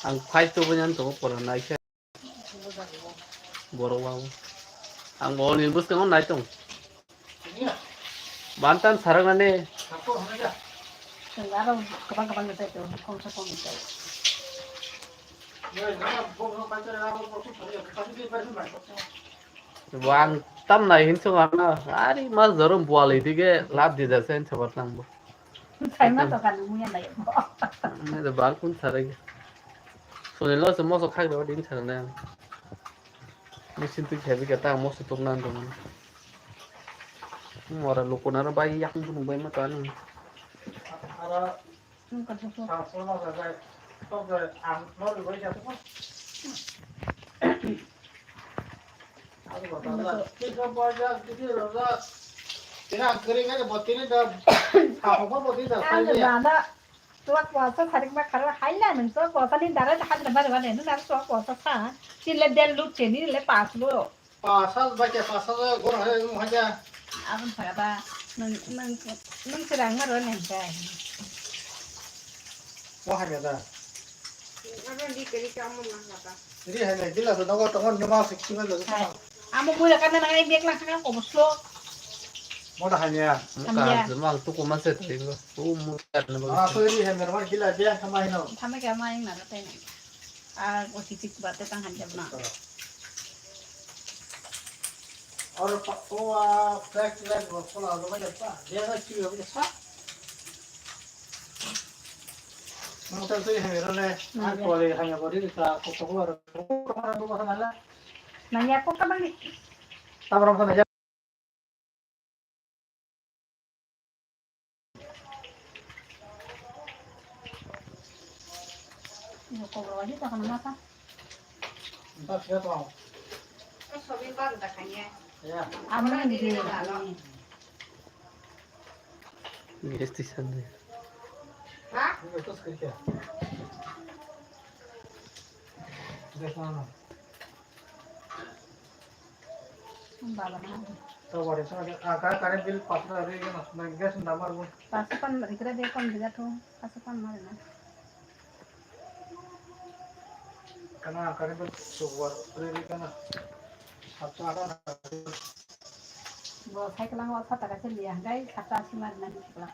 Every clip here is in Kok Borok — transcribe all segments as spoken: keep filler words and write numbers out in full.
Ang five to boyan to pora nai khe. Borok wao. Ang bo ni bwskango nai tong. Bantan sarak nani. Chwng aro kwbang kwbang ni tei tong, kongsa kong ni tei. Wang tam nai hin sung ano. Ari mas dorom buali dige lap di da sen sabar tang bo. Saima to kan muya nai. Ne da bal kun sarak. Soni lo se moso khak da din sarak nai. Machine twi khebi khe ta moso tok nan tong. Mora lukuna ro bai yak bun bai ma tani. Ara. Nung ka thok. Sa so ma ga ga. To ga ang no ri bai ja to. Aru ba ta. Ti ko ba ja ti ro ja. Tira kering aja botini da. Apa botini da. Ang ga na. Tuak kuasa sarik ma kharo haila nung tuak kuasa ni dara haila bari bari nung nang tuak kuasa sa. Chile del lut cheni le pas lo. Pasal baca pasal gor hai mu haja. Abang sagata nung nung nung serang ngaro neng kai. Mo haja da. Abang di keri kamu nang kata. Ri hai nai gila so nogo tongo numa sikki ma lo. Hai. Amo mui rakana nang ai bek lang kang ko boslo. Mo da hanya. Hamya. Ka mal tu ko ma se tringo. Tu mu ka na ba. Ah, so ri hai mer mar gila dia sama hino. Thame ka ma ing na ka te nai. Ah, o si tik ba te tang hanja bna. Or pa o a flex flex bo kola ro ma ja pa. Dia na ki ro ja pa. Mo ta so hai ro le. Ar ko le hai ko ri ka ko ko ro. Nanya ko ka bang ni. Tabra mo nanya. Ni ko ro ni ta kana mata. Nta siya to. Ko sobi ba da kanya. Ya. Amra ni de. Gas station de. Ha? Ni to skri kya? Dekho na. Baba na. To wari sa, ah, ka current bill paso ta ri na, na gas na mar bo. Paso pan rikra de kon diga to, paso pan mar na. Kana current bill so war ri ri kana. Sapta ada na. Bo cycle ang wasa ta ka liya, gai sapta si mar na ni kla.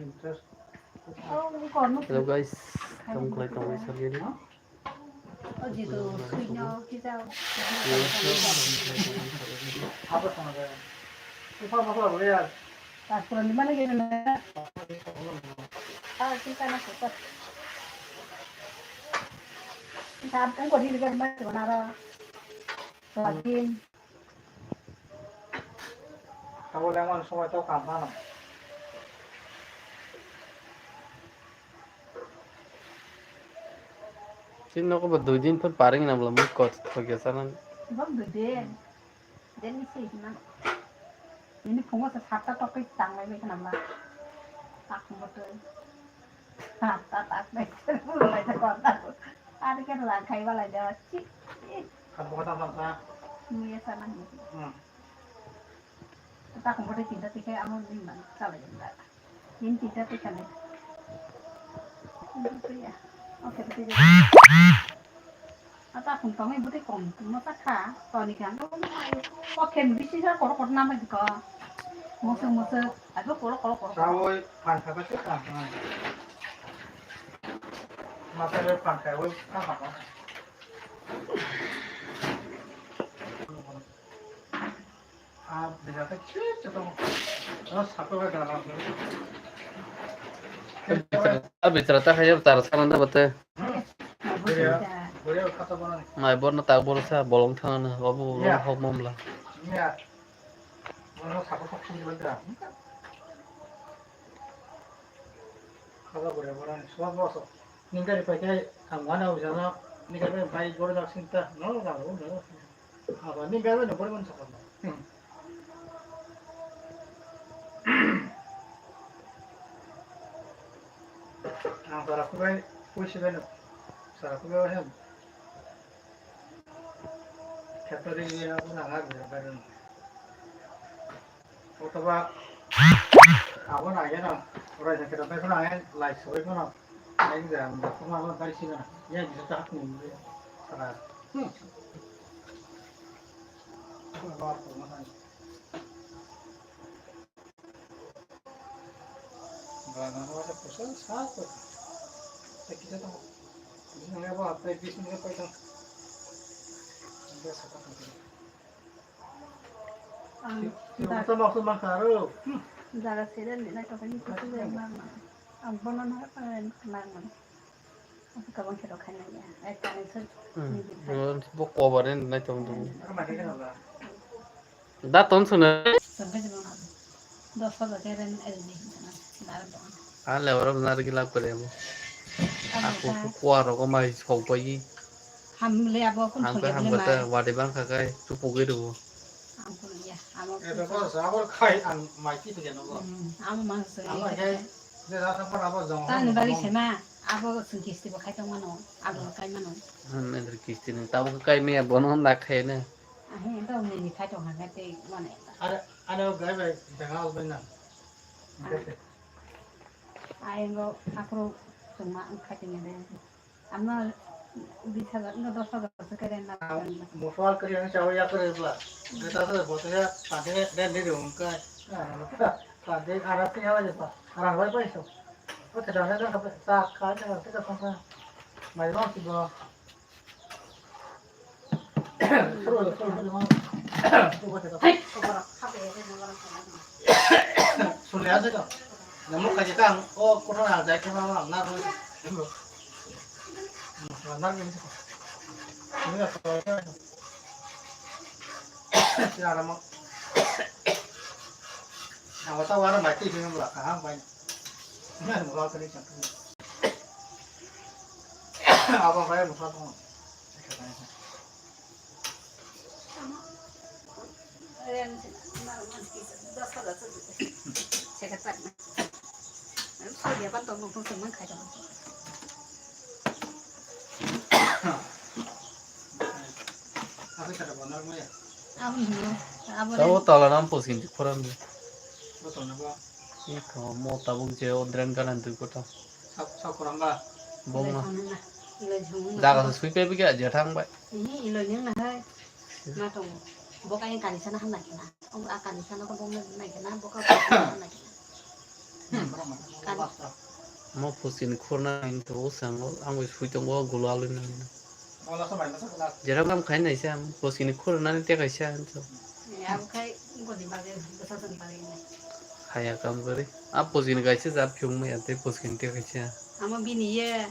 Interest. Oh, ni kon. Hello guys, kam khlai tong bai sal gini. O jitu, suino, kisa. Apa sama saya? Upah masalah boleh ya? Pas pulang di mana gini? Ah, kita nak cepat. Kita apa kok di dekat mana? Mana? Lagi. Abo le emon somoi to kam phano. Chini nogo bo dui din phano paring nang bwla mui kot thok ya sana. Bok dui din. Deni si na. Ini phungo sa satta tokoi tanglai bai khna ma. Tak botol. Satta tak bai. Bulu bai ta kota. Ari ke la khai bala ja. Chi. Kan buka tam tam sa. Mui ya sana ni. Hmm. Takung bwtwi tinta tikhe amo nini man chalai jani da. Nini tinta tikha nai. Oke, bwtwi ya. A takung tongwi bwtwi kom tongma ta kha. Toni khe ang oke bisi sa korok korok namai dikha. Musuk musuk abo korok korok korok. Sawoi phan kha ta kha. Masa le phan kha woi kha kha. Ah, bira ta khe khe tong. Ah, sakto ga ga. Ah, bitra ta khayo tar sana da bate. Bira, bira kata bana. Mai bor na tak bor sa bolong thang na babu bolong hok mamla. Ya. Mana sakto kok sini benda. Kata bor ya bor ni. Suat bor so. Ningkari pakai ang wana ujana. Ningkari pai bor jak sinta. No, no, no, no. Aba ni gaibai no bori man sakon. Hmm. Ang sara kubai, pui sibai no. Sara kubai hem. Khepta de ye na ko na ga ga ga no. Otoba abo na ye na. Orai sa kira bai khuna ai lai soi khuna. Ai ja da khuna ma bai sina. Ya bisa tak ni. Sara. Hmm. Ba na ma sa kusa sa ko. Kita to. Ini apa apa bisnis apa itu. Ini sa ta. Ang Yung da-, sa maksud makaro. Jaga sila ni na kapag ni kutu na mama. Ang bono na pa na mama. Ang kabang kiro kanya ya. Ay, kanya sa. Hmm. Ni di pa. Yung bo cover ni na tong tong. Da ton suna. Sampai di mana? Dos pa da kaya ni el ni. Dar do. Ale oro na ri lap kare mo. Ang Aku ka- ku kuaro ko mai sok pai. Hamle abo kun Ang thole ka hamle hamle ta mai. Wadi bang kha kai tu pugui rwo. Ang kun ya, amo Eh, kun beko thole. Sabor khai ang mai ti tu jeno ko. Hmm, amo mang se. Ang khai, je da sa para abo jong. Tan bali sema, abo sun kisti bo khai tong mano, abo khai mano. Hmm, endri kisti ni tabo khai me bono na khai ne. Ahe, to ni ni khai tong ha te mane. Are, are o gai bai, jaga al bai na. Ah. Ai ngo akro suma ang khai tong ne. Ama bis hajar, no, dos hajar se kere na. Mosol kere ang chawi ya kere bla. Geta se bote ya, tade den de dong kai. Tade ara se ya je pa. Ara wai pai so. O te dane da sa ka ja te ka sa. Mai ro si bo. Sule ase to. Namo kaje kang, o kono na jai khe ma na ro. Na ro ni. Ni na to. Ya na mo. Ang ta wa na mai ti ni mo la ka hang bai. Na mo la ka ni chang. Abo bai mo sa to. Tabo tola nam pusinti khorang di. Iko mo tabuk je o drain kanan twi kota. Bongma. Jaga se sui pebi ke je thang bai. Ini ilo neng na hai. Ma tong. Bo ka yang kani sana ham nai kena. Ong a kani sana ko bong nai kena. Bo ka nai kena. Kan. Mo pusin khorna into sang ang bai sui tong o gulo alui na. Jeram kam khai nai sa pusin khorna ni te kaisa anto. Ya khai godi bage basa tong bage nai. Haya kam gori. A pusin kaisa jat phiung mai ante pusin te kaisa. Amo bini ye.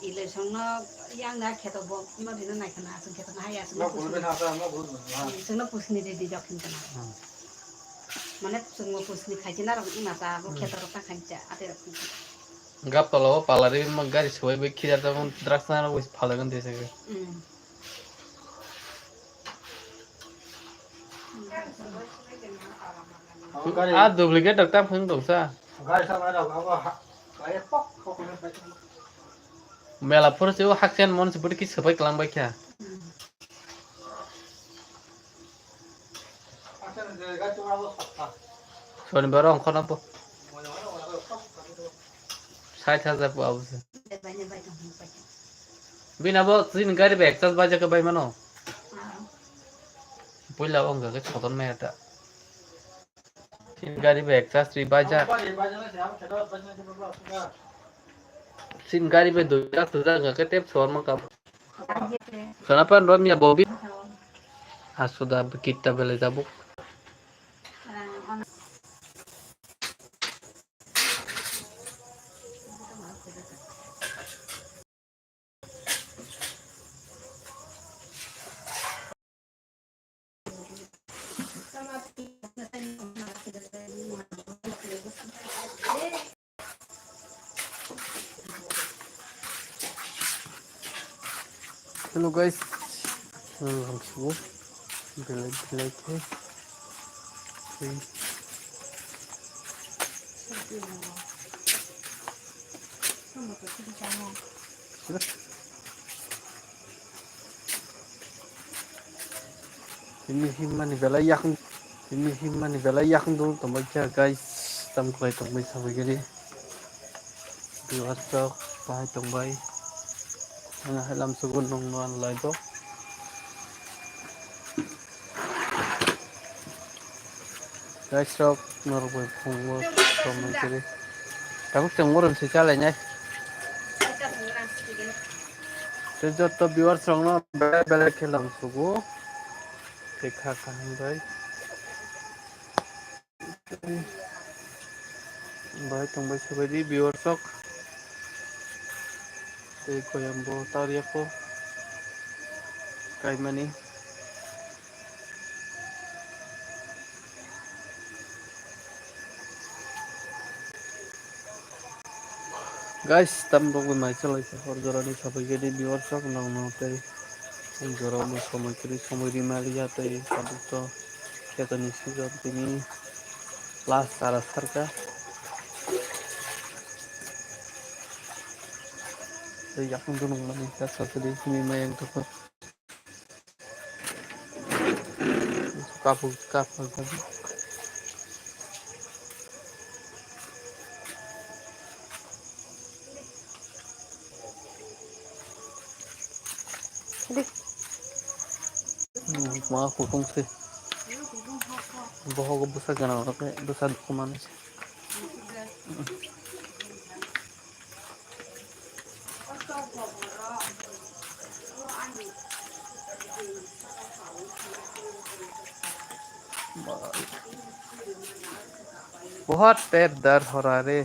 Ile songno yang na kheto bo ma bini nai khana asung kheto na haya asung. Ma bulu ben hasa ma bulu ben ha. Songno pusni de di jok hin kana. Hmm. Mane songno pusni khai china rok ima ta bo Hmm. Kheto rok ta khai cha ate rok. Gap tolo palari ma gari soi be khida ta mon drugs na rok phala gan de se. Hmm. A duplicate rok tam phung dong sa. Mela phuru se o haksen mon se budi ki sabai kalang bai kha. Sonibar ongkho na po. Sait hajar po abo se. Bini abo chini gari bai ekchas baja khe bai mano. Puila ongkha khe soton maya ta. Chini gari bai ekchas ri baja. Chini gari bai dui ekchas ri baja khe tep sor mangkha. Khwnapan romya bobi. Asuda kitta belai tabuk. Hello guys, ang subo belai belai khe. Tini himmani belai yakung, tini himmani belai yakung dong tongbai kha guys, tam khlai tongbai sabai gari. Viewers rok bahai tongbai. Ang hai lam sugo nung no lai bo. Guys rok norok bai phungo somai kiri. Tabuk chwng morom se chalai nai. Tei joto viewers rok no belai belai khe lam sugo. Tei kha kaham bai. Bahai tongbai sabaidi viewers rok. Tei koyang bo tar yako kaimani. Guys, tam rok bai mai chalai kha hor jora ni sabai gani viewers rok nang no tei jora mo somoi kiri somoi ri mali ya tei tabuk to kheto ni season tini last chara sarka. Tei yakung dunung mani ta sakali simi mayang toko. Kapuk kapuk kapuk. Ma kutung se. Bohogo bwsa gana rok bwsa dukuman se. बहुत पैर दर्द हो रहा रे।